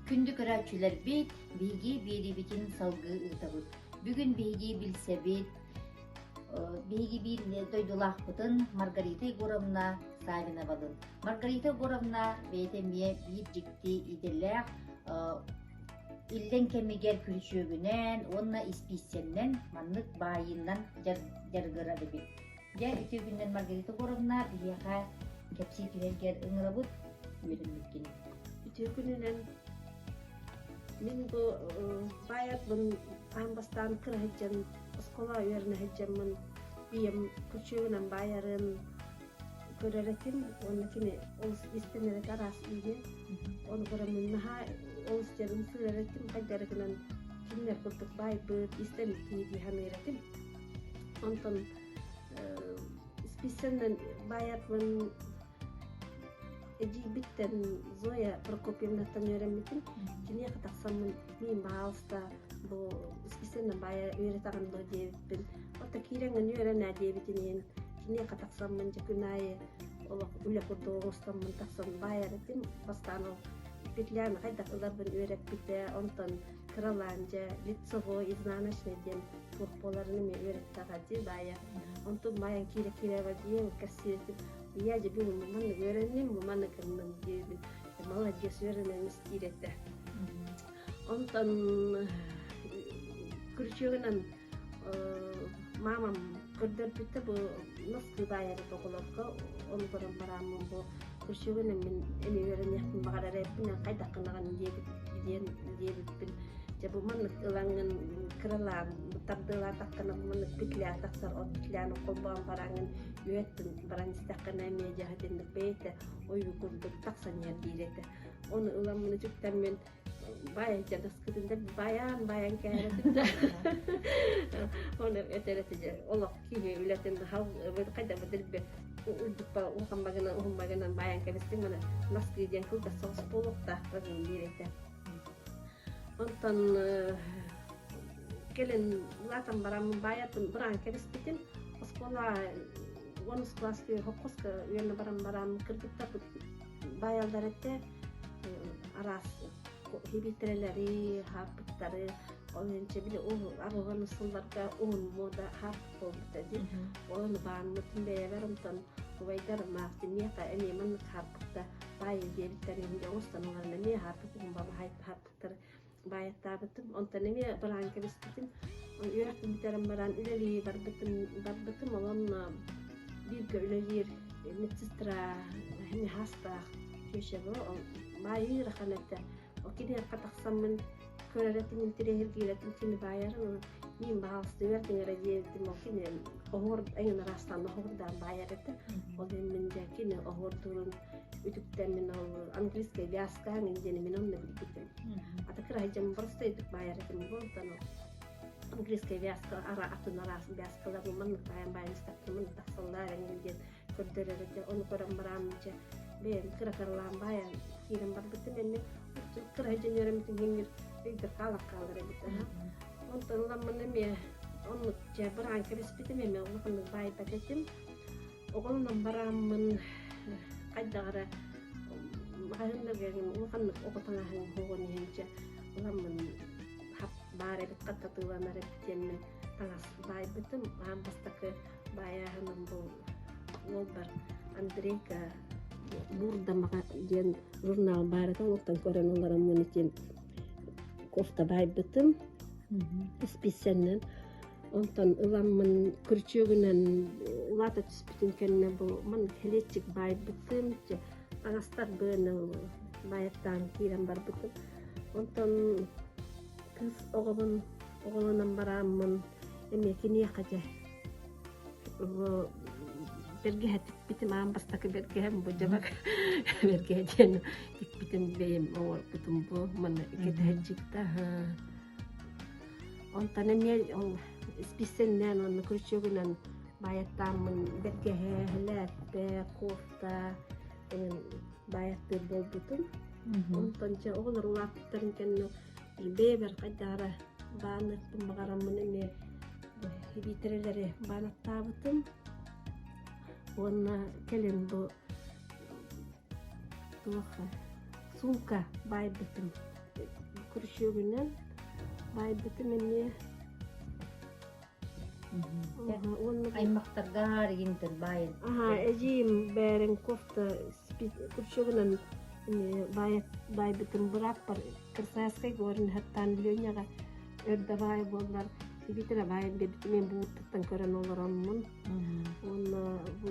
Күндү көрөөччүлэрбит, биһиги биэриибитин салгыы ыытабыт. Бүгүн биһиги билсэбит, биһиги биир дойдулаахпытын Маргарита Егоровна Савиновалын. Маргарита Егоровна бэйэтэ эмиэ биир дьикти идэлээх иллэҥ кэмигэр күрүчүөгүнэн уонна испииссэннэн маннык баайыынан дьарыгырар эбит. Дьэ, үтүө күнүнэн Маргарита Егоровна биһиэхэ кэпсии түһэргэр ыҥырабыт, үөрэммиккин. Үтүө күнүнэн мин бу баайарбын аан бастаан кыра сылдьан оскуола үөрэнэ сылдьаммын ийэм күрүчүөгүнэн баайарын көрөр этим уонна кини олус истэнэр этэ араас ииһи ону көрөммүн наһаа олус диэн ымсыырар этим хайдах эрэ гынан кинилэр курдук баайбыт истэммит киһи дии саныыр этим онтон исписэннэн баайарбын эдьиийбиттэн Зоя Прокопьевнаттан үөрэммитим. Киниэхэ тахсаммын миин баһаалыста бу исписэннэн баайа үөрэтэҕин дуо диэбиппин. Оттон киирэҥҥин үөрэн ээ диэбитин иһин киниэхэ тахсаммын дьэ күн аайы олох үлэ курдук оҥостоммун тахсан баайар этим. Бастаан ол петляны хайдах ыларбын үөрэппитэ, онтон кыралаан дьэ лицевой, изнаночный диэн туох буоларын эмиэ үөрэттэҕэ дии баайа. Онтон баайан киирэ-киирэ диэн кэпсиир Ийээ, дьэ бүгүн маннык үөрэнним, бу маннык гынным диэбин. Маладьыас үөрэнэн истиир этэ. Онтон күрүчүөгүнэн маамам көрдөрбүтэ бу носки баайар оҕолорго ону көрөн барааммын бу күрүчүөгүнэн мин эмиэ үөрэниэхпин баҕарар эбиппин хайдах гынаҕын диэбит диэн диэбиппин дьэ бу маннык ылаҥҥын кыралаан тардыалаатаххына бу маннык петля тахсар от петляны холбоон бараҥҥын үөттүн баран истэххинэ эмиэ дьаһатиннык бэйэтэ ойуу курдук тахсан иһэр диир этэ ону ыламмын үтүктэммин баайан дьадаскытын да байаан байан кээретин да ону этэр этэ дьэ олох киһи үлэтин хайда быдырбы үрдүк улахан багынан уһун багынан байан кэбистиҥ маны наскыы диэн кылгас соҕус буолуохтаах диир этэ Онтон кэлин улаатан бараммын баайатын быраан кэбиспитим. Оскуола онус кылааска холкуоска үөрэнэ баран баран кыргыттарбыт баайаллар этэ араас хибиитирэлэри, хааппыттары ол иһин били арыллан сылларга уһун муода хааппыт буолбута дии. Ону бааммытын бэйэбэр онтон убайдар маах миэхэ эмиэ маннык хааппытта баайы диэбиттэрин оҥостон ылан эмиэ хааппыт уһун баҕа баайаттаабытым. Онтон эмиэ быраан кэбиспитим. Үөрэхпин бүтэрэн баран үлэлии барбытым, барбытым. Онон бииргэ үлэлиир медсестра хаастаах теща баайыы ыарахан этэ. Ол киниэхэ тахсаммын көрөр этим, интэриэһиргиир этим, кини баайарын мин баҕалыстыы үөрдүҥ эрэ диэбитим. Ол кини оһуор эҥин араастаан оһуордаан баайар этэ. Ол иһин мин дьэ кини оһуордуурун үтүктэн мин ол английскай вязка эҥин диэни мин онно билбитим. Ата кыра сылдьан простойдук баайар этим буолтан английскай вязка ара атын араас вязкалар маннык баайан баайан истэхпинэ маннык тахсаллар эҥин диэн көрдөрөр этэ. Ону көрөн бараам дьэ бэйэм кыра кыралаан баайан киирэн барбытым эмиэ кыра сылдьан үөрэммитим иһин өйбөр хаалан хаалар эбит. Онтон ыламмын эмиэ оннук дьэ быраан кэбиспитим эмиэ улаханнык баайбат этим. Оҕолонон барааммын хайдах эрэ маҕаһыыннарга улаханнык оҕо таҥаһын оһоҕун иһин дьэ ыламмын баар эбит хаттатыыланар эбит диэммин таҥас баайбытым. Аан бастакы баайааһыным бу уолбар Андрейка Буурдамаҕа диэн журнал баар этэ олортон көрөн олороммун итин кофта баайбытым испииссэннэн Онтон ыламмын күрүчүөгүнэн улаата түспүтүн кэннэ бу маннык килиэччик баайбытым, дьэ таҥастарбын баайаттаан киирэн барбытым. Онтон кыыс оҕобун оҕолонон барааммын эмиэ киниэхэ дьэ бэргэһэ тикпитим аан бастакы бэргэһэм бу дьабак бэргэһэ диэн тикпитим бэйэм оҥорбутум бу манна кэтэһэрдьикта Онтон эмиэ ол испииссэннээн уонна крючогунан баайаттааммын бэргэһэ, һэлээппэ, кофта эҥин баайаттыыр буолбутум. Онтон дьэ оҕолор улааппыттарын кэннэ бэйэбэр хайдах эрэ бааныахпын баҕараммын эмиэ хибиитирэлэри баанаттаабытым. Уонна кэлин бу туох суумка баайбытым. Күрүчүөгүнэн баайбытым эмиэ. Уонна Аймахтаргаар игинтэн баайын. Аха, эдьиийим бээрин кофта күрүчүөгүнэн баайбытым бырааппар Красноярскай горын хаттаан Леняҕа өр да баай буоллар сибиитэрэ баайын биэрбитим мен бууттаттан көрөн олороммун. Уонна бу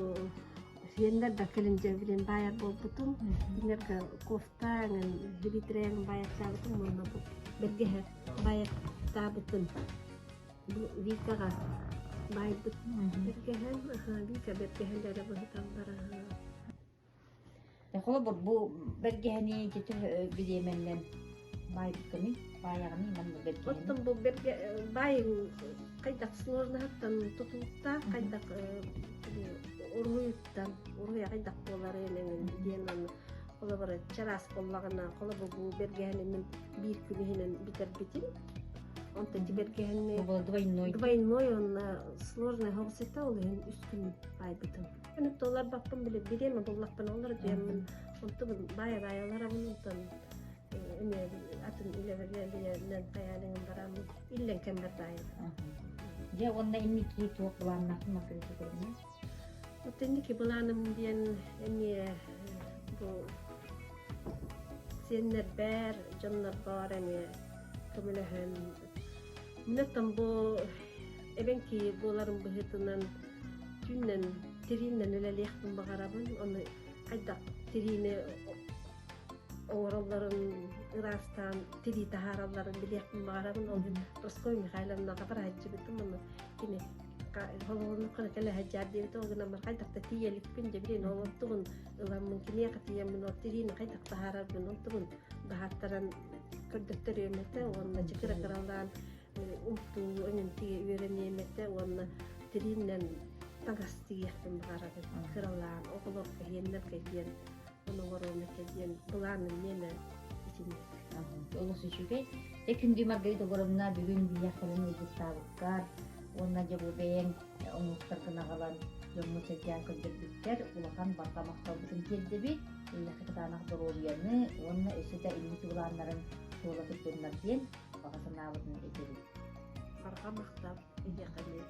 сиэннэр да кэлин дьэ билин баайар буолбутум. Кинилэргэ кофта эҥин билиитирэҥ баайаттаабытым уонна бу бэргэһэ баайаттаабытым. Бу Викаҕа баайбыт бэргэһэм, аха Вика бэргэһэлэрэ быһыталлар аха. Холобур, бу бэргэһэни ити бириэмэннэн баайбыккыный, баайаҕыный манна бэргэһэни? Оттон бу бэргэ баайын хайдах сложноһыттан тутулуктаах, хайдах уруһуйуттан, уруһуйа хайдах буоларын эҥин диэн аны холобур чараас буоллаҕына, холобур бу бэргэһэни мин биир күн иһинэн бүтэрбитим. Онтон ити бэргэһэни двойной. Двойной уонна сложный соҕус этэ, ол иһин үс күн баайбытым. Күнүттэ олорбаппын били бириэмэ буллахпына олор диэммин онтубун баайа-баайа олоробун онтон эмиэ атын үлэлэринэн хайаан бараммын иллэҥ кэммэр баайым. Дьэ уонна инники туох былааннааххын Маргарита Егоровна? Вот инники былааным диэн эмиэ бу сиэннэрбэр, дьоннорбор эмиэ көмөлөһөн мин оттон бу эбэҥки буоларым быһыытынан түүннэн тирииннэн үлэлиэхпин баҕарабын. Ону хайдах тириини оҥороллорун ыраастаан тирии таһааралларын билиэхпин баҕарабын. Ол иһин Прасковья Михайловнаҕа барааччыбытым ону кини холобурун кэлэ сылдьаар диэбитэ ол гынан баран хайдах да тиийэ иликпин дьэ билин ол онтубун ыламмын киниэхэ тиийэммин ол тириини хайдах таһаарарбын онтубун баһааттаран көрдөттөрүөм этэ уонна чыкыра кыралаан умтуу эҥин тигэ үөрэниэм этэ уонна тирииннэн таҥас тигиэхпин баҕарабын кыралаан оҕолорго иһиэннэргэ диэн ону оҥоруом этэ диэн былааным миэнэ итинник. Олус үчүгэй. Дьэ күндү Маргарита Егоровна бүгүн биһиэхэ кэлэн ыалдьыттаабыккар уонна дьэ бу бэйэҥ оҥоһуктаргын аҕалан дьоҥҥо сэргээн көрдөрбүккэр улахан барҕа махталбытын тиэрдэбит. Эйиэхэ кытаанах доруобуйаны уонна өссө да инники былааннарын туола турдуннар диэн баҕа санаабытын этэбит. Барҕа махтал эһиэхэ эмиэ.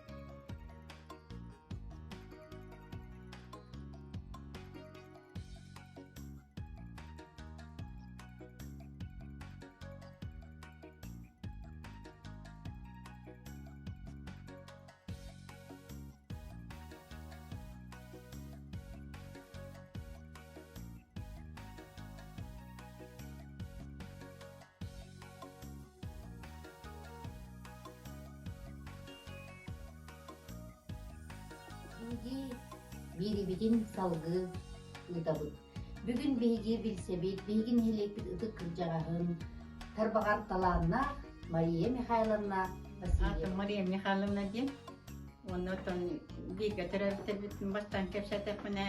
Биһиги биэрибитин салгыы ыытабыт. Бүгүн биһиги билсэбит, биһиги нэһилиэкпит ытык кырдьаҕаһын, тарбаҕар талааннаах Мария Михайловна Васильева. Мария Михайловна диэн. Уонна оттон бииргэ төрөөбүттэрбитин бастаан кэпсээтэхпинэ,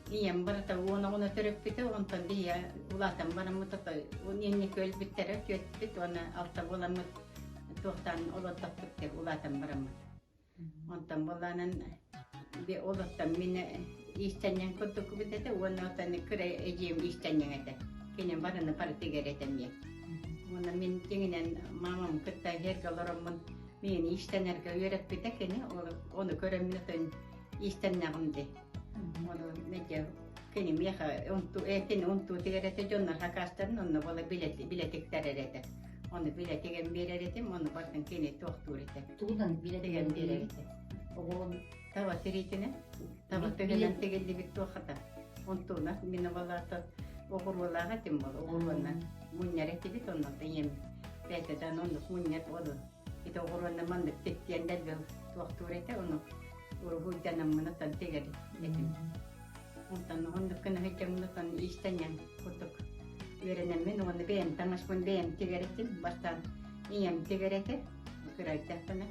ийэм барыта уон оҕону төрөппүтэ, онтон ийэ улаатан бараммыт инники өлбүттэрэ түөтпүт уонна алта буоламмыт туохтаан олордохпут деп улаатан бараммыт. Онтон буолаанан олоттон мин иистэнньэҥ курдуккубут этэ уонна оттон кыра эдьиийим иистэнньэҥ этэ. Кини барыны барытыгар этэ эмиэ. Уонна мин дьиҥинэн маамам кытта иһэргэ олороммун миигин иистэнэргэ үөрэппитэ кини ону көрөммүн оттон иистэннэҕим дии. Ону мэтэ кини миэхэ унту кини унтуутугар этэ дьоннор хакаастарын онно буола билэтиктэрэр этэ. Ону билэтигэн биэрэр этим, ону бартын кини туохтуур этэ. Тугунан Билэтигэн биэрэр этэ. Оҕолон Таба тириитинэ, таба тыһынан тигиллибит туохата. Онтуна мин обалаата оҕуруолаах этим бол, оҕуруоннан мунньар этибит, онно ийэм бэйэтэ оннук мунньар ону ити оҕуруонна маннык тиктиэн дэлби туохтуур этэ, ону уруһуйданаммын оттон тигэр этим. Онтон оннук гына сылдьаммын оттон иистэнньэҥ курдук үөрэнэммин уонна бэйэм таҥаспын бэйэм тигэр этим. Бастаан ийэм тигэр этэ, кырайдахпына.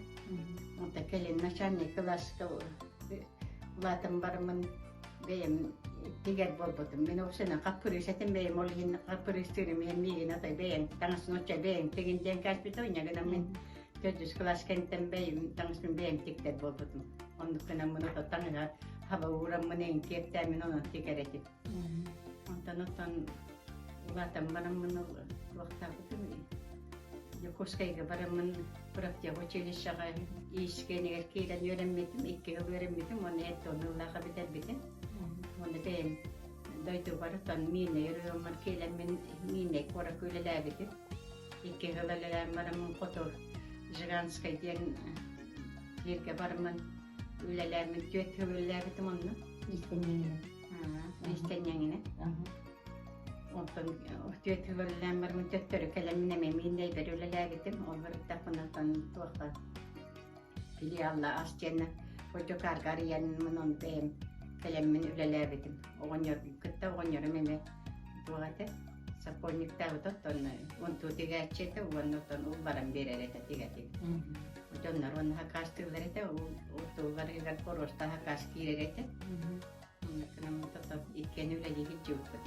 Онтон кэлин начальник кылааска улаатан бараммын бэйэм тигэр буолбутум. Мин ол хаппырыыс этим бэйэм ол иһин хаппырыыстыырым иһин миигин атай бэйэҥ таҥасын оччо бэйэҥ тигин диэн кээспитэ инньэ гынан мин төрдүс кылаас кэнниттэн бэйэм таҥаспын бэйэм тиктэр буолбутум. Оннук гынаммын ото таҥаһа хаба уураммын эҥин киэптээммин онон тигэр этим. Онтон оттон улаатан бараммын ол Туохтаабытым Дьокуускайга бараммын профтехучилищеҕа иискэнигэр киирэн үөрэммитим, икки сыл үөрэммитим уонна эрдэ ыллааха бүтэрбитим. Уонна бэйэм дойдубар оттон Миинэй оройуоммар киирэммин Миинэй куоракка үлэлээбитим. Икки сыл үлэлээн бараммын хоту Жиганскай диэн сиргэ бараммын үлэлээммин түөрт сыл үлэлээбитим онно. Иистэнньэҥинэн. Иистэнньэҥинэн. Онтон түөрт сыл үлэлээн бараммын төттөрү кэлэммин эмиэ Миинэйбэр үлэлээбитим. Ол барыттахпына туохха филиалла ас диэннэ Ойдокаарга арыйанмын ону бэйэм кэлэммин үлэлээбитим. Оҕонньорбун кытта оҕонньорум эмиэ туох этэ сапожниктаабыт оттон унтуу тигээччи этэ уонна оттон улларан биэрэр этэ тигэтин. Дьоннор уонна хакаастыыллар этэ, уртуулларыгар боруоста хакаас киирэр этэ. Оннуккунан тото иккиэн үлэлии сылдьыбыппыт.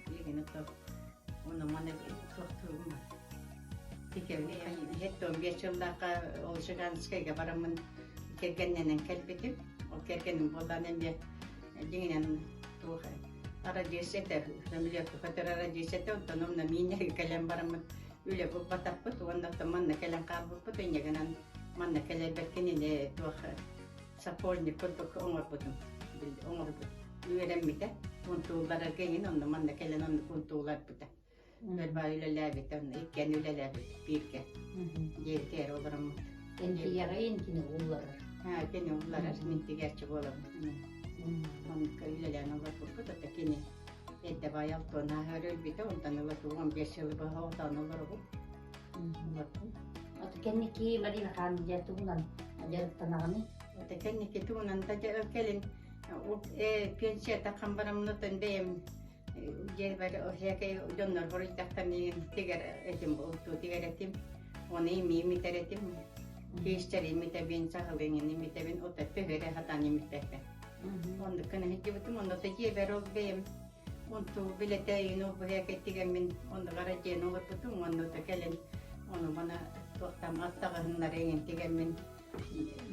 Билигин ото Ону маны туохтуурум Иһэт 15 сыллаахха ол Жиганскайга бараммын кэргэннэнэн кэлбитим. Ол кэргэним буоллаан эмиэ дьиҥинэн туох арадьыыс этэ, көмүлүөккэ көтөр арадьыыс этэ, онтон онно мииннэргэ кэлэн бараммыт үлэ булбатахпыт уонна оттон манна кэлэн хаалбыппыт, инньэ гынан манна кэлэрбэр кинини туох сапожник курдук оҥорбутум, оҥорбут үөрэммитэ, унтуулларарга иһин онно манна кэлэн оннук унтууларбыта. Өлбай үлэлээбитэ, онно иккиэн үлэлээбит бииргэ. Дьиэбитигэр олороммут. Энтийэҕэ интини уулларар. Аа, кини уулларар, мин тигээччи буолабын. Оннукка үлэлээн олорбуппут, ото кини эрдэ баай алтуон ааһар өлбүтэ, онтон ыла 15 сылы быһа отоон олоробут. Олордум. Ото кэнники Марина хаан дьэ тугунан дьарыктанаҕыный? Ото кэнники тугунан да кэлин пенсията хамбарамнытын бэйэм дьиэбэр оһиэкэй дьоннор хоруйдахтар миигин тигэр этим ултуу тигэр этим оны имиим итэр этим киистэри имитэбин саһылыҥын имитэбин ота төһө хатан имиппэппин оннук гына сылдьыбытым онно да дьиэбэр ол бэйэм онту билэтэ ыйын ол быһыакай тигэммин оннугара дьиэн олорбутум уонна да кэлин ону маны туохтам аттаҕыһыннары иҥин тигэммин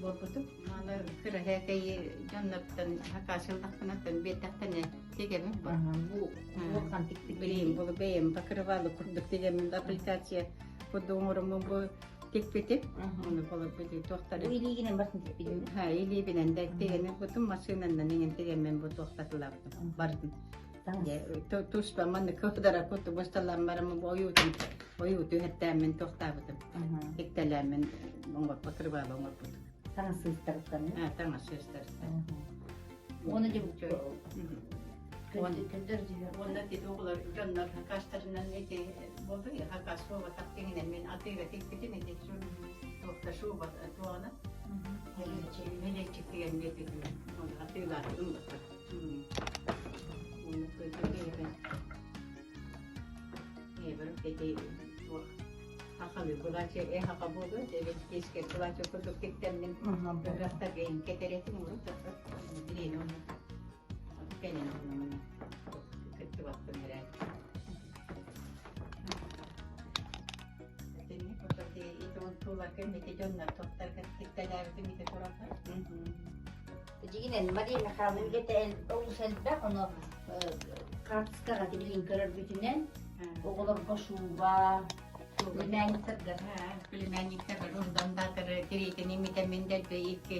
буолбутум. Маны кыраһыакай дьоннортон хакаасыллахпынаттан биэрдэхтэринэ тигэбин бу. Бу улахан тикпит. Билиим бу бэйэм покрывало курдук тигэммин аппликация курдук оҥороммун бу тикпитим. Ону болор били туохтары. Бу илиигинэн барытын тикпитим. Ха, илиибинэн да тигэммин бутум массыынанан иҥин тигэммин бу туохтатылаабытым бардым. Туспа манны кыһдара куту бысталаан бараммын бу ойуутун ойууту үһэттээммин туохтаабытым. Иктэлээммин оҥорбут рыбаала оҥорбут. Таҥас сыыстарыттан. Аа, таҥас сыыстарыттан. Уонна дьэ көдөр Уонна ити оҕолор дьоннор хакастарынан ити болду хакас суоба тиҥинэн мин атыыга тикпитим ити туохта шуба туоҕана мэлэччик деген биэрбитим атыылаатым Уонна көтөр Эбэр ити туох хахалы былаачы э хаха буолуо эбит кискэ былаачы курдук тиктэммин ыһыахтарга иһин кэтэр этим урут билиэн онно кэлин онно кыттыбаппын эрэ Итинник ото ити унтууларга ити дьоннор туохтарга тиктэлээбитим ити тураллар. Дьигинэн Мария Михайловна үлэтэ олус элбэх, ону хаартыскаҕа билигин көрөрбүтүнэн оҕолорго шуба, племянниктарга. Племянниктарга урдандаатар тириитин имитэммин дэлби икки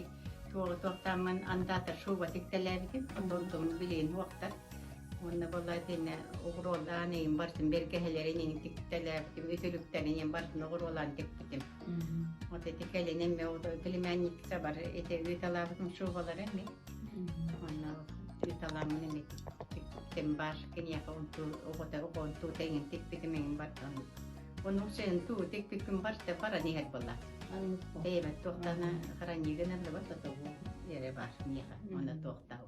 туоҕу туохтааммын андаатар шуба тиктэлээбитим. Онтон билигин уохтар. Уонна буолла итиннэ оҕуруолаан эйин барытын бэргэһэлэрин иҥин тиктэлээбитим, үтүлүктэрин иҥин барытын оҕуруолаан тикпитим. Вот ити кэлин эмиэ племянница бар ити ыыталаабытым шубалары эмиэ. Онно ыыталааммын эмиэ тикпитим бар киниэхэ онту оҕото оҕонтуу тэҥин тикпитим эҥин бартан. Ону сен туу тикпиккин барта баран иһэр буолла. Бэйэбэт туохтана хранигын аллыбат отобу эрэ бар миэхэ онно туохтау.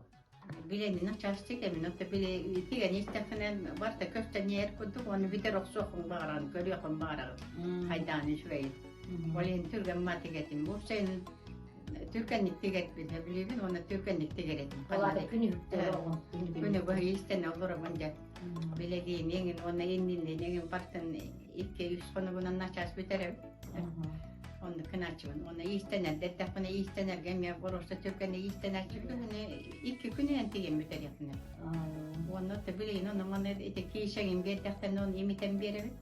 Билэнин начаастык эмин отто били тигэн истэххинэ барыта көстөн иһэр курдук уонна бүтэр охсуоххун баҕараҕын көрүөххүн баҕараҕын хайдаан үчүгэйин. Ол иһин түргэн матыгэтим. Бу сайын түргэнник тигэрбин билибин уонна түргэнник тигэр этим. Алаата күнү Күнү быһа истэн олоробун дьэ. Билэгиин эҥин уонна инниннин эҥин бартын икки үс хонугунан начаас бүтэрэбин. Оннук гынааччыбын. Уонна иистэнэрдэ эттэхпинэ иистэнэргэ эмиэ боруоста түргэнэ иистэнээччибин күнү икки күнүнэн тигэн бүтэриэхпинэ. Уонна билигин ону маны ити киишэҥин биэрдэхтэринэ ону имитэн биэрэбит.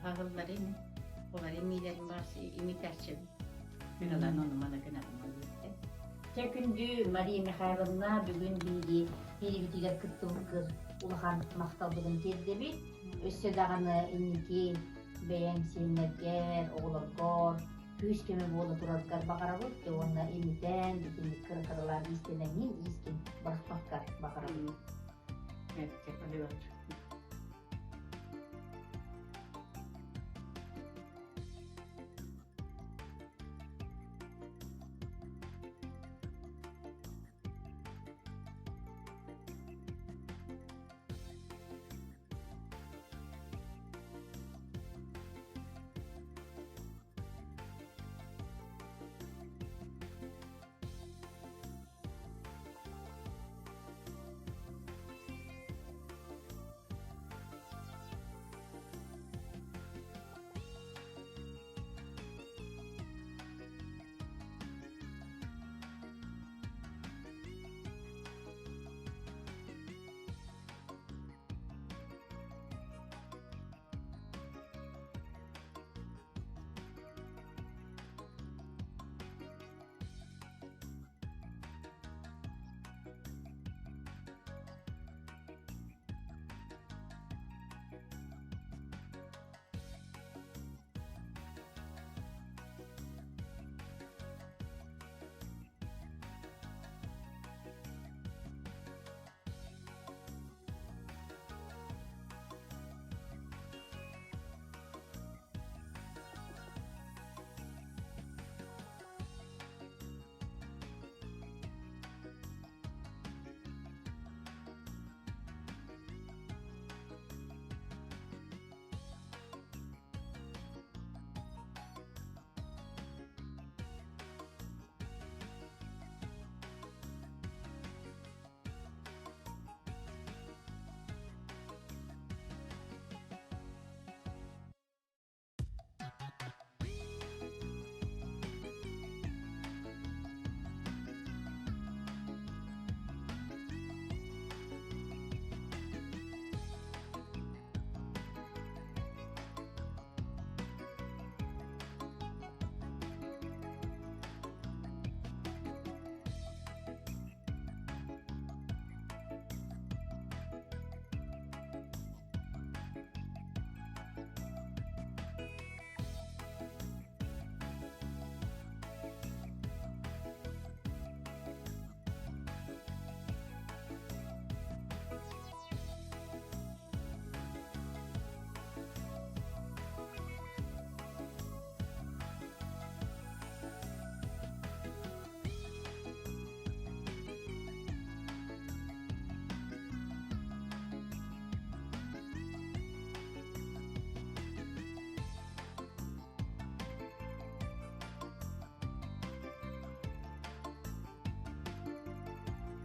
Аһыллар ини. Олар имиилэрин баас имитээччибин. Кыралаан ону маны гынарым Чэ күндү Мария Михайловна бүгүн биһиги биирибитигэр кыттыбыккыр улахан махталбытын тиэрдэбит. Өссө даҕаны инники бэйэҥ сиэннэргэр, оҕолоргор күүс-көмө буола тураргар баҕарабыт уонна имитэн итинник кыра-кыралаан иистэнэҥҥин иискин бырахпаккар баҕарабыт.